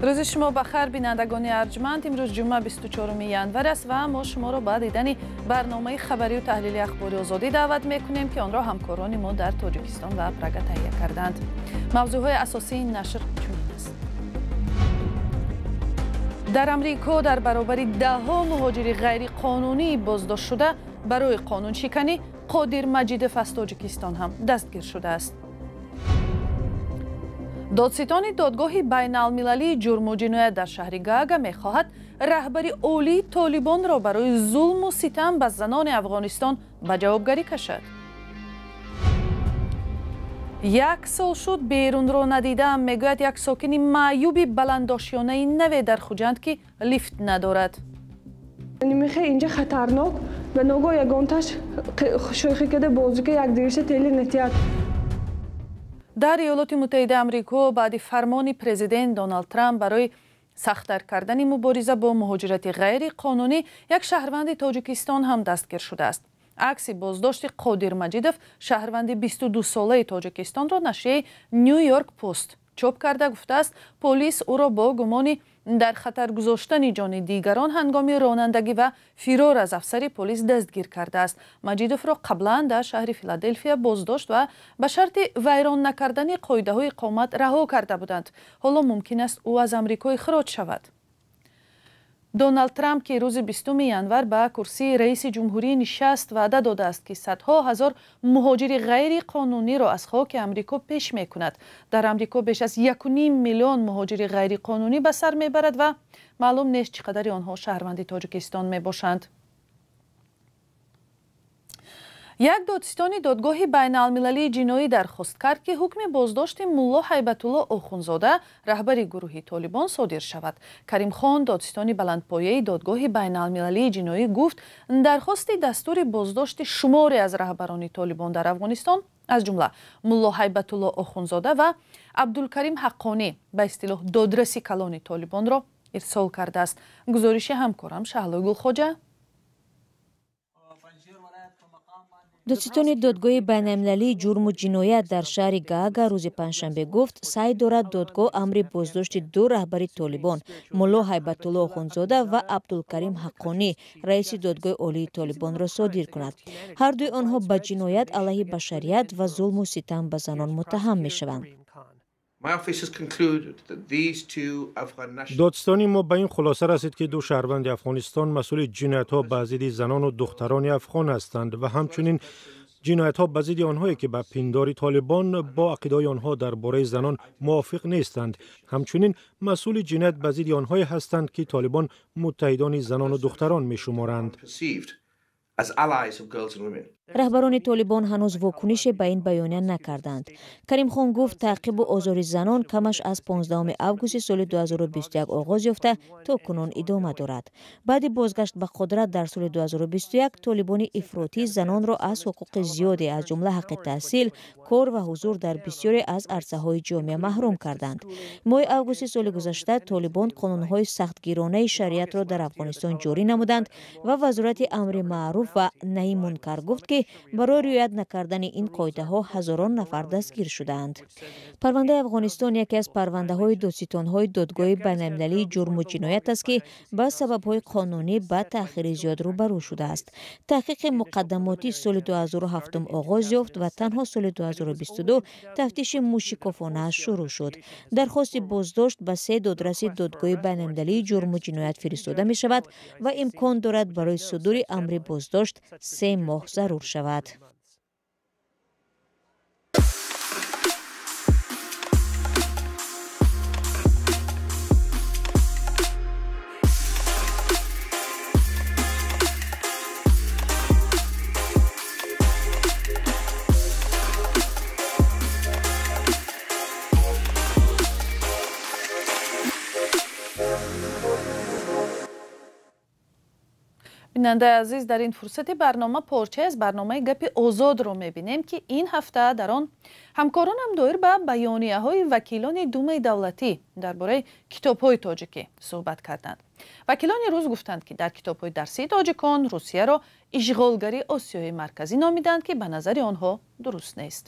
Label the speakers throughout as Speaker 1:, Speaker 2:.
Speaker 1: Рӯзи шумо ба хайр, бинандагони арҷманд. Имрӯз ҷумъа 24 январ аст ва мо шуморо ба дидани барномаи хабарию таҳлили Ахбори Озодӣ даъват мекунем, ки онро ҳамкорони мо дар Тоҷикистон ва Прага таҳия кардаанд. Мавзӯъҳои асосии ин нашр чунин аст. Дар Амрико дар баробари даҳҳо муҳоҷири ғайриқонунӣ боздошт шуда барои қонуншиканӣ Қодир Маҷидов аз Тоҷикистон ҳам дастгир шудааст. Додситони додгоҳи байналмилалии ҷурму ҷиноят дар шаҳри Гаага мехоҳад раҳбари олии Толибонро барои зулму ситам ба занони Афғонистон ба ҷавобгарӣ кашад. Як сол шуд берунро надидаам, мегӯяд як сокини маъюби баландошёнаи наве дар Хуҷанд, ки лифт надорад.
Speaker 2: Нимихе инҷа хатарнок ба ногоҳ ягонташ шӯхӣ карда бозика якдигарша тели натиҳад.
Speaker 1: Дар Иёлоти Муттаҳидаи Амрико баъди фармони президент Доналд Трамп барои сахттар кардани мубориза бо муҳоҷирати ғайриқонунӣ як шаҳрванди Тоҷикистон ҳам дастгир шудааст. Акси боздошти Қодир Маҷидов, шаҳрванди 22-солаи Тоҷикистонро нашрияи Нью-Йорк Пост чоп карда гуфтааст, полис ӯро бо гумони дар хатар гузоштани ҷони дигарон ҳангоми ронандагӣ ва фирор аз афсари полис дастгир кардааст. Маҷидовро қаблан дар шаҳри Филаделфия боздошт ва ба шарти вайрон накардани қоидаҳои иқомат раҳо карда буданд. Ҳоло мумкин аст ӯ аз Амрико ихроҷ шавад. Доналд Трамп, ки рӯзи 20 январ ба курсии раиси ҷумҳурӣ нишаст, ваъда додааст, ки садҳо ҳазор муҳоҷири ғайриқонуниро аз хоки Амрико пеш мекунад. Дар Амрико беш аз 1,5 миллион муҳоҷири ғайриқонунӣ ба сар мебарад ва маълум нест, чӣ қадари онҳо шаҳрванди Тоҷикистон мебошанд. Як додситони додгоҳи байналмилалии ҷиноӣ дархост кард, ки ҳукми боздошти Мулло Ҳайбатулло Охунзода, раҳбари гурӯҳи Толибон, содир шавад. Каримхон, додситони баландпояи додгоҳи байналмилалии ҷиноӣ, гуфт, дархости дастури боздошти шуморе аз раҳбарони Толибон дар Афғонистон, аз ҷумла Мулло Ҳайбатулло Охунзода ва Абдулкарим Ҳаққонӣ, ба истилоҳ додраси калони Толибонро ирсол кардааст. Гузориши ҳамкорам Шаҳлои Гулхоҷа.
Speaker 3: Додситони додгоҳи байналмилалии ҷурму ҷиноят дар шаҳри Гаага рӯзи панҷшанбе гуфт, саъй дорад додгоҳ амри боздошти ду раҳбари Толибон, Мулло Ҳайбатулло Охунзода ва Абдулкарим Ҳаққонӣ, раиси додгоҳи олии Толибонро содир кунад. Ҳардуи онҳо ба ҷиноят алайҳи башарият ва зулму ситам ба занон муттаҳам мешаванд.
Speaker 4: Додситони мо ба ин хулоса расид, ки ду шаҳрванди Афғонистон масъули ҷиноятҳо ба зидди занону духтарони афғон ҳастанд ва ҳамчунин ҷиноятҳо ба зидди онҳое, ки ба пиндори Толибон бо ақидаҳои онҳо дар бораи занон мувофиқ нестанд. Ҳамчунин масъули ҷиноят ба зидди онҳое ҳастанд, ки Толибон муттаҳидони занону духтарон мешуморанд.
Speaker 3: Раҳбарони Толибон ҳанӯз вокунише ба ин баёния накарданд. Каримхон гуфт, таъқибу озори занон камаш аз 15 августи соли 2021 оғоз ёфта то кунун идома дорад. Баъди бозгашт ба қудрат дар соли 2021 толибони ифротӣ занонро аз ҳуқуқи зиёде, аз ҷумла ҳаққи таҳсил, кор ва ҳузур дар бисёре аз арсаҳои ҷомеа маҳрум карданд. Моҳи августи соли гузашта толибон қонунҳои сахтгиронаи шариатро дар Афғонистон ҷорӣ намуданд ва Вазорати амри маъруф ва наҳи мункар гуфт, ки барои риоят накардани ин қоидаҳо ҳазорон нафар дастгир шудаанд. Парвандаи Афғонистон яке аз парвандаҳои додситонҳои додгоҳи байналмилалии ҷурму ҷиноят аст, ки ба сабабҳои қонунӣ ба таъхири зиёд рӯбарӯ шудааст. Таҳқиқи муқаддамотӣ соли 2007 оғоз ёфт ва танҳо соли 2022 тафтиши мушикофонааш шурӯъ шуд. Дархости боздошт ба се додраси додгоҳи байналмилалии ҷурму ҷиноят фиристода мешавад ва имкон дорад барои судури амри боздошт 3 моҳ зарур шавад.
Speaker 1: Бинандаи азиз, дар ин фурсати барнома порчае аз барномаи Гапи Озодро мебинем, ки ин ҳафта дар он ҳамкоронам доир ба баёнияҳои вакилони Думаи давлатӣ дар бораи китобҳои тоҷикӣ суҳбат карданд. Вакилони рӯз гуфтанд, ки дар китобҳои дарсии тоҷикон Русияро ишғолгари Осиёи Марказӣ номиданд, ки ба назари онҳо дуруст нест.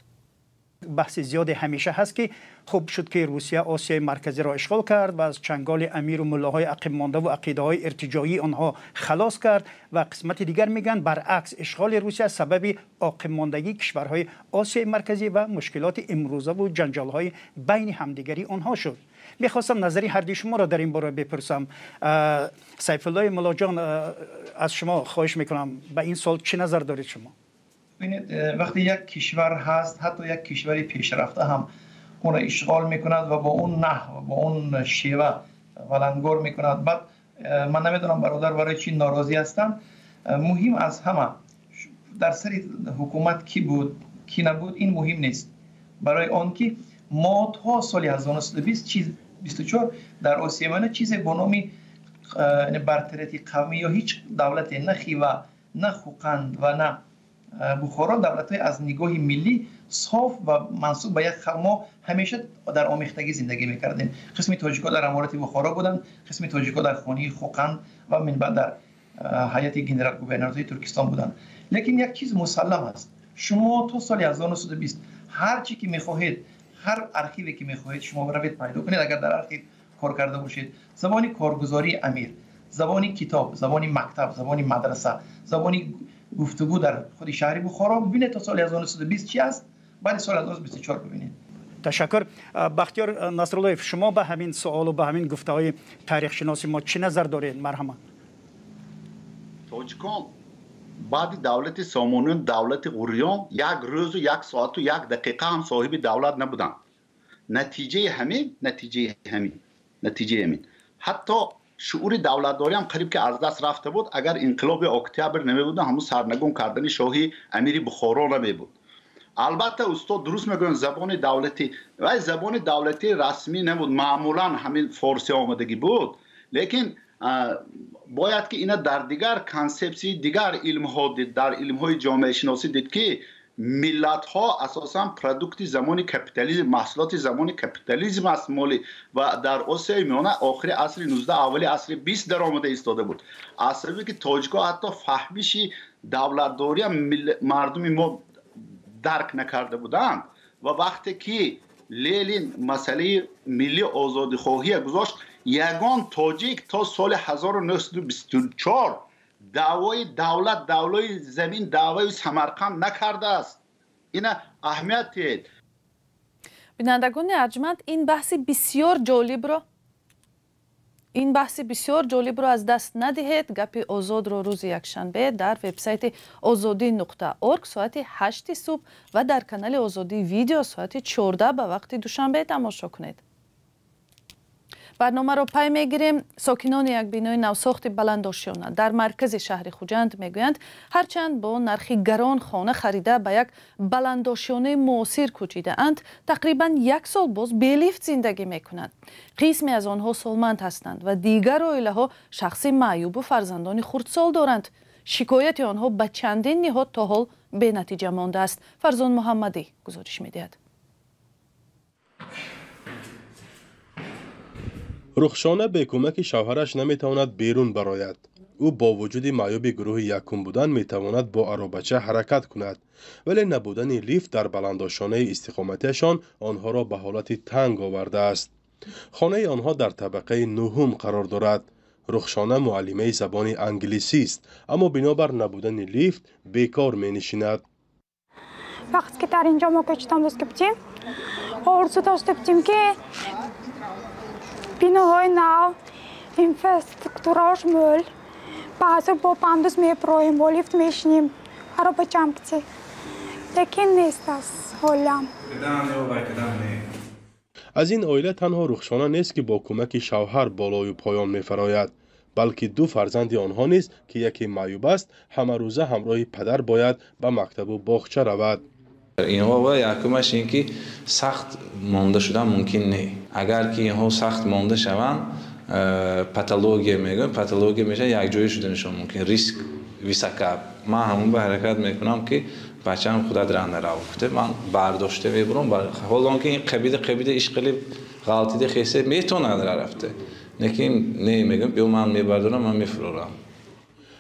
Speaker 5: Баҳси зиёде ҳамеша ҳаст, ки хуб шуд, ки Русия Осиёи Марказиро ишғол кард ва аз чанголи амиру муллоҳои ақибмонда ва ақидаҳои иртиҷоии онҳо халос кард, ва қисмати дигар мегӯянд, баръакс, ишғоли Русия сабаби оқибмондагии кишварҳои Осиёи Марказӣ ва мушкилоти имрӯзаву ҷанҷолҳои байни ҳамдигарии онҳо шуд. Мехостам назари ҳардуи шуморо дар ин бора бипурсам. Сайфуллои Муллоҷон, аз шумо хоҳиш мекунам, ба ин суол чӣ назар доред шумо?
Speaker 6: Бибинед, вақте як кишвар ҳаст, ҳатто як кишвари пешрафта ҳам, онро ишғол мекунад ва бо он наҳв, бо он шева валангор мекунад. Баъд ман намедонам, бародар барои чӣ норозӣ ҳастанд. Муҳим аз ҳама, дар сари ҳукумат кӣ буд, кӣ набуд, ин муҳим нест, барои он ки мо то соли 1924 дар Осиёи Миёна чизе бо номи бартарияти қавмӣ ё ҳеҷ давлате, на Хива, на Хӯқанд ва на Бухоро, давлатҳои аз нигоҳи миллӣ соф ва мансуб ба як халқ, мо ҳамеша дар омехтагӣ зиндагӣ мекардем. Қисми тоҷикҳо дар аморати Бухоро буданд, қисми тоҷикҳо дар хонаи Хӯқанд ва минбаъд дар ҳайати генерал-губернатории Туркистон буданд. Лекин як чиз мусаллам аст: шумо то соли 1920 ҳар чӣ ки мехоҳед, ҳар архиве ки мехоҳед, шумо равед пайдо кунед, агар дар архив кор карда бошед, забони коргузории амир, забони китоб, забони мактаб, забони мадраса, забони гуфтугӯ дар худи шаҳри Бухоро, бибинед то соли 1920 чӣ аст, баъди соли 1924 бибинед.
Speaker 5: Ташаккур. Бахтиёр Насруллоев, шумо ба ҳамин суолу ба ҳамин гуфтаҳои таърихшиноси мо чӣ назар доред? Марҳамат.
Speaker 7: Тоҷикон баъди давлати Сомониён, давлати Ғуриён як рӯзу як соату як дақиқа ҳам соҳиби давлат набуданд. Натиҷаи ҳамин ҳатто шуури давлатдориам қариб ки аз даст рафта буд. Агар инқилоби октябр намебуд, ҳамун сарнагун кардани шоҳи амири Бухоро намебуд. Албатта, устод дуруст мегӯянд, забони давлатӣ вай забони давлатии расмӣ набуд, маъмулан ҳамин форсӣ омадагӣ буд, лекин бояд ки ина дар дигар консепсияи дигар илмҳо дид, дар илмҳои ҷомеашиносӣ дид, ки миллатҳо асосан продукти замони капитализм, маҳсулоти замони капитализм аст моли, ва дар Осиёи Миёна охири асри 19, аввали асри 20 даромада истода буд. Аз сабаби ки тоҷикҳо ҳатто фаҳмиши давлатдориам мардуми мо дарк накарда буданд, ва вақте ки Ленин масъалаи милли озодихоҳия гузошт, ягон тоҷик то соли 1924 даъвои давлат, даъвои замин, даъвои Самарқанд накардааст. Ина аҳамият диҳед.
Speaker 1: Бинандагони арҷманд, ин баҳси бисёр ҷолибро аз даст надиҳед. Гапи озодро рӯзи якшанбе дар вебсайти озодӣ.орг соати 8 субҳ ва дар канали Озодӣ видео соати 14 ба вақти Душанбе тамошо кунед. Барномаро пай мегирем. Сокинони як бинои навсохти баландошёна дар маркази шаҳри Хуҷанд мегӯянд, ҳарчанд бо нархи гарон хона харида, ба як баландошёнаи муосир кӯчидаанд, тақрибан як сол боз бе лифт зиндагӣ мекунанд. Қисме аз онҳо солманд ҳастанд ва дигар оилаҳо шахси маъюбу фарзандони хурдсол доранд. Шикояти онҳо ба чандин ниҳод то ҳол бенатиҷа мондааст. Фарзон Муҳаммадӣ гузориш медиҳад.
Speaker 8: Рухшона бе кӯмаки шавҳараш наметавонад берун барояд. Ӯ бо вуҷуди маъюби гурӯҳи якум будан метавонад бо аробача ҳаракат кунад, вале набудани лифт дар баландошонаи истиқоматиашон онҳоро ба ҳолати танг овардааст. Хонаи онҳо дар табақаи нуҳум қарор дорад. Рухшона муаллимаи забони англисист, аммо бинобар набудани лифт бекор менишинад.
Speaker 9: Вақте ки дар инҷо мо кӯчидан будем, орзу дошта будем, ки биноҳои нав, инфраструктураош мӯл, баъзе бо пандус меброем, бо лифт мешинем, аробачамкти, лекин нест аст ҳолам.
Speaker 8: Аз ин оила танҳо Рухшона нест, ки бо кӯмаки шавҳар болою поён мефарояд, балки ду фарзанди онҳо низ, ки яке маъюб аст, ҳамарӯза ҳамроҳи падар бояд ба мактабу боғча равад.
Speaker 10: Инҳо якумаш ин ки сахт монда шудан мумкин не. Агар ки инҳо сахт монда шаванд, патология мегӯям, патология мешавад, якҷоя шуданашон мумкин, риск высока. Ман ҳамон ба ҳаракат мекунам, ки бачаам худат рандарав гуфта, ман бардошта мебурам. Ҳол он ки ин қабида қабида ишқилиб ғалтида хесе метавонад рафта, лекин не, мегӯям, биё, ман мебардорам, ман мефурорам.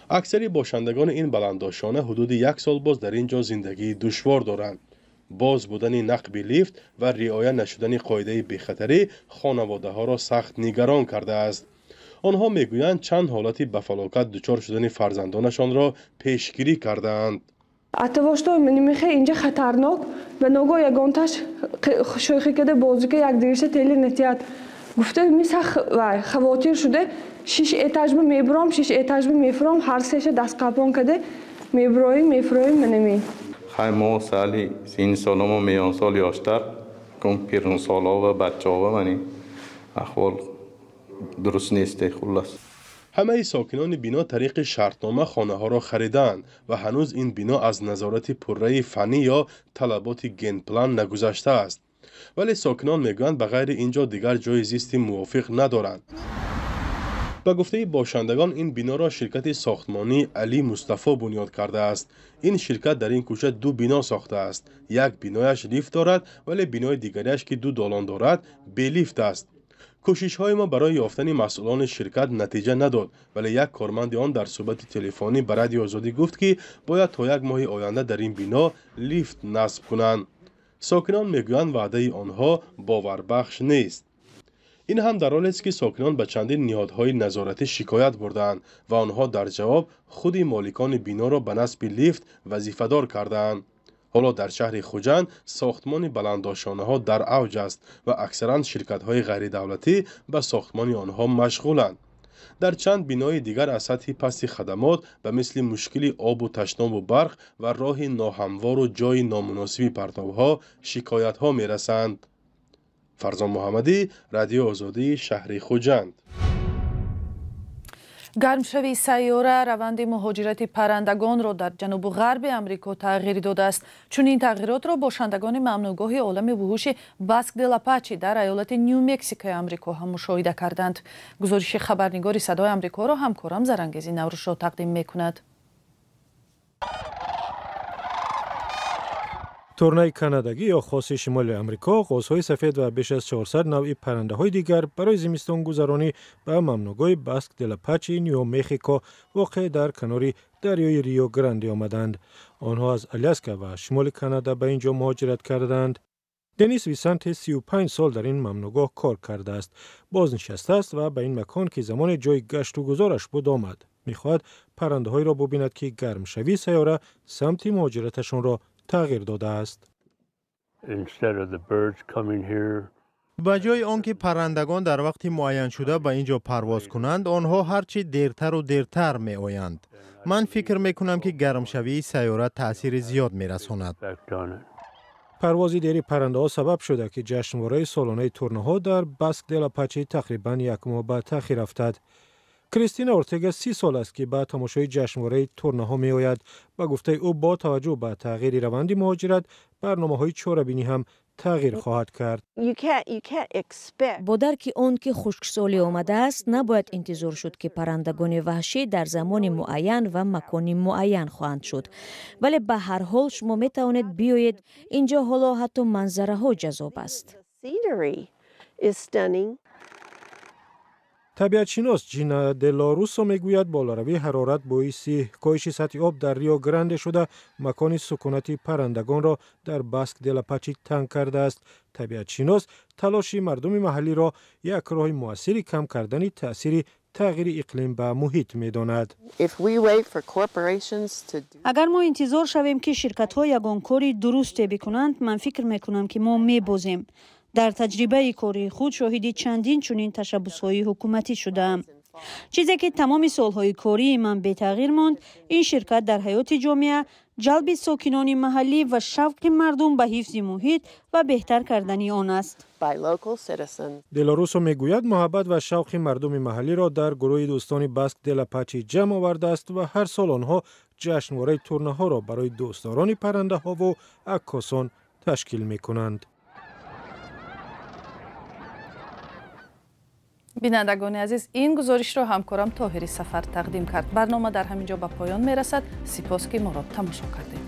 Speaker 8: Аксари бошандагони ин баландошона ҳудуди як сол боз дар ин ҷо зиндагии душвор доранд. Боз будани нақби лифт ва риоя нашудани қоидаи бехатарӣ хонаводаҳоро сахт нигарон кардааст. Онҳо мегӯянд, чанд ҳолати ба фалокат дучор шудани фарзандонашонро пешгирӣ кардаанд.
Speaker 2: Атавошто нимихе инҷа хатарнок ба ногоҳ ягонташ шӯхӣ када бозӣ ка якдигарша тели натиҳад. Гуфта ми сах вай хавотир шуда шиш этажба мебуром, шиш этажба мефуром, ҳар сеша дастқапон када мебуроим, мефуроим манами.
Speaker 11: Хай мо сали сини соломо миёнсол ёштар кун пирунсоло ва бачаҳо мани аҳвол дуруст нест хуллас.
Speaker 8: Ҳамаи сокинони бино тариқи шартнома хонаҳоро харидаанд ва ҳанӯз ин бино аз назорати пурраи фаннӣ ё талаботи генплан нагузаштааст. Вале сокинон мегӯянд, ба ғайри ин ҷо дигар ҷои зисти мувофиқ надоранд. Ба гуфтаи бошандагон, ин биноро ширкати сохтмонии Али Мустафо бунёд кардааст. Ин ширкат дар ин кӯча ду бино сохтааст. Як бинояш лифт дорад, вале бинои дигариаш, ки ду долон дорад, белифт аст. Кӯшишҳои мо барои ёфтани масъулони ширкат натиҷа надод, вале як корманди он дар суҳбати телефонӣ ба Радиои Озодӣ гуфт, ки бояд то як моҳи оянда дар ин бино лифт насб кунанд. Сокинон мегӯянд, ваъдаи онҳо боварбахш нест. Ин ҳам дар ҳолест, ки сокинон ба чандин ниҳодҳои назоратӣ шикоят бурдаанд ва онҳо дар ҷавоб худи моликони биноро ба насби лифт вазифадор кардаанд. Ҳоло дар шаҳри Хуҷанд сохтмони баландошонаҳо дар авҷ аст ва аксаран ширкатҳои ғайридавлатӣ ба сохтмони онҳо машғуланд. Дар чанд бинои дигар аз сатҳи пасти хадамот ба мисли мушкили обу ташнобу барқ ва роҳи ноҳамвору ҷойи номуносиби партовҳо шикоятҳо мерасанд. Фарзон Муҳаммадӣ, Радиои Озодӣ, шаҳри Хуҷанд.
Speaker 1: Гармшавии сайёра раванди муҳоҷирати паррандагонро дар ҷанубу ғарби Амрико тағйир додааст. Чунин тағйиротро бошандагони мамнӯъгоҳи олами вуҳуши Баск де Лапачи дар айолати Ню-Мексикои Амрико ҳам мушоҳида карданд. Гузориши хабарнигори Садои Амрикоро ҳамкорам Зарангези Наврӯзшо тақдим мекунад.
Speaker 4: Турнаи канадагӣ ё хоси шимоли Амрико, ғозҳои сафед ва беш аз 400 навъи паррандаҳои дигар барои зимистонгузаронӣ ба мамнӯъгоҳи Баск де Лапачи Ню-Мехико воқеъ дар канори дарёи Рио Гранде омаданд. Онҳо аз Аляска ва шимоли Канада ба ин ҷо муҳоҷират карданд. Денис Висанте 35 сол дар ин мамнӯъгоҳ кор кардааст. Бознишастааст ва ба ин макон, ки замоне ҷои гаштугузораш буд, омад. Мехоҳад паррандаҳоеро бубинад, ки гармшавии сайёра самти муҳоҷираташонро тағйир додааст.
Speaker 12: Ба ҷои он ки паррандагон дар вақти муайяншуда ба ин ҷо парвоз кунанд, онҳо ҳарчи дертару дертар меоянд. Ман фикр мекунам, ки гармшавии сайёра таъсири зиёд мерасонад.
Speaker 4: Парвози дери паррандаҳо сабаб шуда, ки ҷашнвораи солонаи турнаҳо дар Баск де Лапачи тақрибан як моҳ ба таъхир афтад. Кристина Ортега 30 сол аст, ки ба тамошои ҷашнвораи турнаҳо меояд. Ба гуфтаи ӯ, бо таваҷҷӯҳ ба тағйири раванди муҳоҷират, барномаҳои чорабинӣ ҳам тағйир хоҳад кард.
Speaker 3: Бо дарки он, ки хушксолӣ омадааст, набояд интизор шуд, ки паррандагони ваҳшӣ дар замони муайян ва макони муайян хоҳанд шуд. Вале ба ҳар ҳол шумо метавонед биёед. Инҷо ҳоло ҳатто манзараҳо ҷаззоб аст.
Speaker 4: Табиатшинос Ҷина Делорусо мегӯяд, болоравии ҳарорат боиси коҳиши сатҳи об дар Рио Гранде шуда, макони сукунати паррандагонро дар Баск де Лапачи танг кардааст. Табиатшинос талоши мардуми маҳаллиро як роҳи муассири кам кардани таъсири тағйири иқлим ба муҳит медонад.
Speaker 13: Агар мо интизор шавем, ки ширкатҳо ягон кори дурусте бикунанд, ман фикр мекунам, ки мо мебозем. Дар таҷрибаи кории худ шоҳиди чандин чунин ташаббусҳои ҳукуматӣ шудаам. Чизе ки тамоми солҳои кории ман бетағйир монд, ин ширкат дар ҳаёти ҷомеа, ҷалби сокинони маҳаллӣ ва шавқи мардум ба ҳифзи муҳит ва беҳтар кардани он аст.
Speaker 4: Делорусо мегӯяд, муҳаббат ва шавқи мардуми маҳаллиро дар гурӯҳи дӯстони Баск де Лапачи ҷамъ овардааст ва ҳар сол онҳо ҷашнвораи турнаҳоро барои дӯстдорони паррандаҳову аккосон ташкил мекунанд.
Speaker 1: Бинандагони азиз, ин гузоришро ҳамкорам Тоҳири Сафар тақдим кард. Барнома дар ҳамин ҷо ба поён мерасад. Сипос, ки моро тамошо кардед.